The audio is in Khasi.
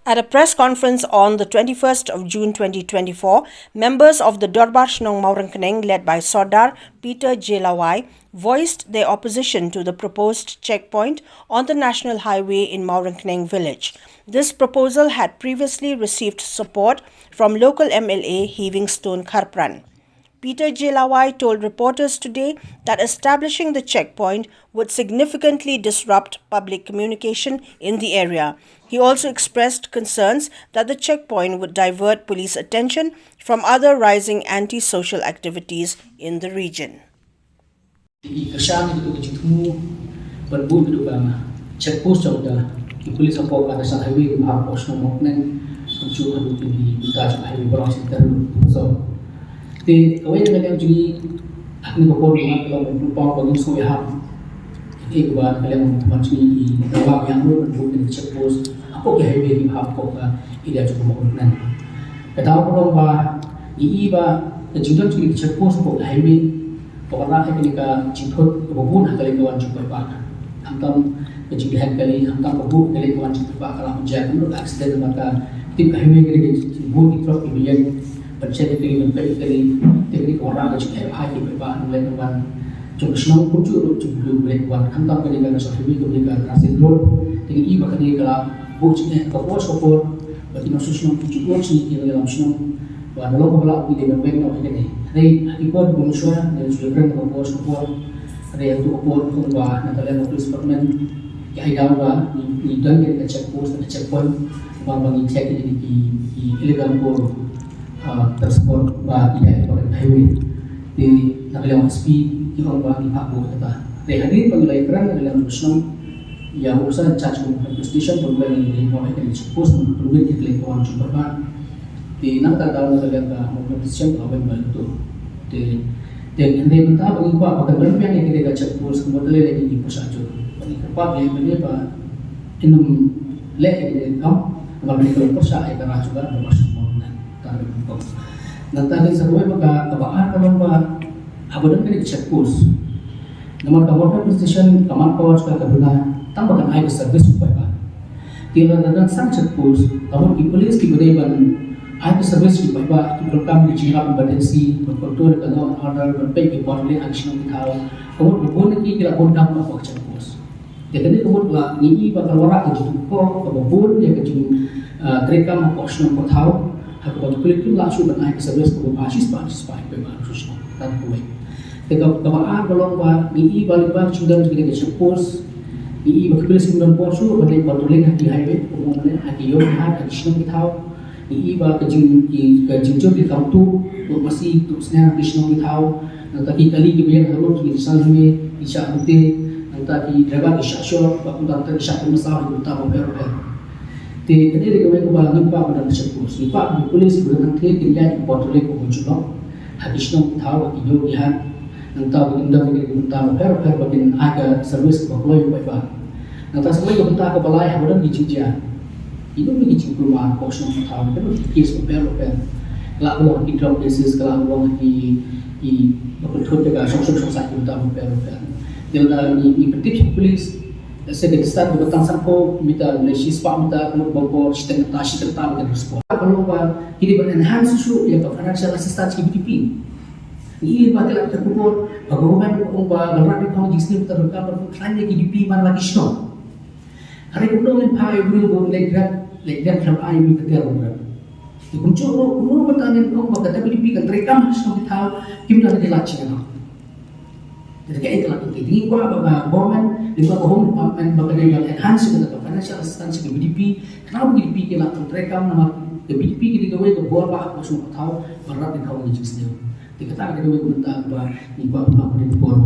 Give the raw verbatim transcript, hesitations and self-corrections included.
At a press conference on the twenty-first of June twenty twenty-four, members of the Dorbar Shnong Mawryngkneng, led by Sordar Peter J Lawai, voiced their opposition to the proposed checkpoint on the national highway in Mawryngkneng village. This proposal had previously received support from local M L A Heavingstone Kharpran. Peter J Lawai told reporters today that establishing the checkpoint would significantly disrupt public communication in the area. He also expressed concerns that the checkpoint would divert police attention from other rising anti-social activities in the region. Ki kyrshan ïa kito ki jingthmu ban buh kito ka check post jong ka ki police hapoh ka National Highway kiba hap hapoh shnong Mawryngkneng, kumjuh haduh kine ki bynta jong ka highway baroh shi tarik u Naiwieng. Te kawei na ka liang jong ngi ha kane ka por ngi mat ka long ban pynpaw ba ngin sngew ïahap ïa kaba na ka liang jong ngi ngi ïa wan ïa ban buh kine ki check post hapoh ki highway kiba hap hapoh ka area jong ka Mawryngkneng. Ka daw ka long ba ngi i ba ka jingdon jong kine ki check post hapoh ka highway ka wanrah ïa kane ka jingthut kaba bun ha ka liang ka wan jong u paidbah. Khamtam ka jingdheng kali, khamtam ka buh ka liang ka wan jong u paidbah ka la jia kumno ka accident namar ka tip ka highway ka dei ka jingbun ki trok kiba ïeng ban check ïa kali, ban peit ïa kali. Te kane ka wanrah ka jingeh bha ïa ki paidbah na ka liang ka wan jong ka shnong kumjuh ruh jong ka liang ka wan. Khamtam kane ka National Highway kaba dei ka transit road. Te ngi i ba kane ka la buh jingeh ka por sha ka por. Ba ki nongshong shnong ki ju ot sha ki ïalam shnong ba na long kaba lah ki dei ban weng noh ïa kane. Hynrei ha ki por ba mynshuwa ngi la ju ïakren ka por sha ka por. Hynrei hato ka por kumba na ka liang ka police department ki ai daw ba ngi, ngi don kane ka check post, ka check point ba, ba ngi check ïa kine ki, ki illegal tour, ah, transport ba ki ïaid hapoh ka highway. Te na ka liang S P ki ong ba ngi hap buh kata. Te hadien ba ngi la ïakren na ka liang ka shnong ïa u officer in charge ka police station ba ngi la ïa ïa ka check post, ngi pynwit ïa ka leit ka wan jong u paidbah. Te nangta ka daw na ka liang ka police station ka la weng bha ïa kato. Te, te hynrei mynta ba ngi kwah ba kan don biang ïa ka check post, ka mut lei lei ngi pyrshah jur. Ba ngi kyrpad ïa lei ba kin ym leh ïa ka kam, namar ba ngi pyrshah ïa ka rah jong ka, namar shu mon na. Nangta dei sa kawei ba ka, kaba ar ka long ba haba don kane ka check post, namar ka Mawryngkneng Police Station ka man power jong ka ka duna tang ba kan ai ka service u paidbah. Te lada don san check post, ka mut ki police kiba dei ban ai ka service u paidbah, ki donkam ki jingïarap emergency, ban control ka law and order, ban peit ki bor leh ha ki shnong ki thaw. Ka mut ba bun na ki ki la bun kam hapoh ka check post. Te kane ka mut ba ngi i ba ka la wanrah ka jingkyrkhu kaba bun ïa ka jing, ah, treikam hapoh shnong hapoh thaw, ha kaba ki pulit kim lah shuh ban ai ka service kaba bha shispah shispah ïa ki paidbah shnong. Kata kawei. Te ka, kaba ar ka long ba ngi i ba lyngba ka jingdon jong kane ka check post, ngi i ba ki pulit kim don por shuh ban leit patrolling ha ki highway, kumno ne ha ki ïew ki hat, ha ki shnong ki thaw. Ngi i ba ka jing, ki, ka jingjur ki kam tuh, tuh masi, tuh sniang ha ki shnong ki thaw. Nangta ki kali kiba ïeng ha road ki sal hi, ki shah rute. Nangta ki driver ki shah shor, bad kumta nangta ki shah pynmasaw ha ki bynta bapher bapher. Te kane dei kawei kaba ngi kwah ban don ka check post. Ngi kwah ba ki police kiba don hangtei kin ïaid ban patrolling kumba jubab ha ki shnong ki thaw, ha ki ïew ki hat. Nangta ba kin don ha ki bynta bapher bapher ba kin ai ka service kaba kloi ïa u paidbah. Nangta sa kawei ka bynta kaba lai, haba don ki jingjia, ki don ki jingkulmar hapoh shnong hapoh thaw, ki don ki case bapher bapher. Ka lah ka long ki drug cases, ka lah ka long ki, ki ba pynthut ïa ka shong shong shong sah ki bynta bapher bapher. Te lada ngi, ngi pyntip sha ki police, let's say ka distance kaba tang sanphew meter ne shispah meter, ka mut ba bor shiteng kynta, shi kynta ba kin respond. Ka long ba ki dei ban enhance shuh ïa ka financial assistance ki V D P. Ngi i ba ki la kyntu por ba ka government ka ong ba ban rat ri khong jingsniew ka donkam ban khlaiñ ïa ki V D P man la ki shnong. Hynrei kumno ngin phah ïa u briew ba un leit rep, leit rep, khlem ai ïa u briew ka ter ban rep. Te kumjuh ruh kumno mynta ngin ong ba kata V D P kan treikam ha ki shnong ki thaw, kim don ki lad shnong. Te kaei ka lad, te ngi kwah ba ka government, ngi kwah ba Home Department ba ka dei ban enhance ïa kata ka financial assistance ïa ka V D P, khnang ba ka V D P ki lah ban treikam namar ka V D P ka dei kawei ka bor ba hapoh shnong hapoh thaw ban rat ri khong ïa ki jingsniew. Te kata ka dei kawei ka bynta ba ngi kwah ba ka dei ka bor.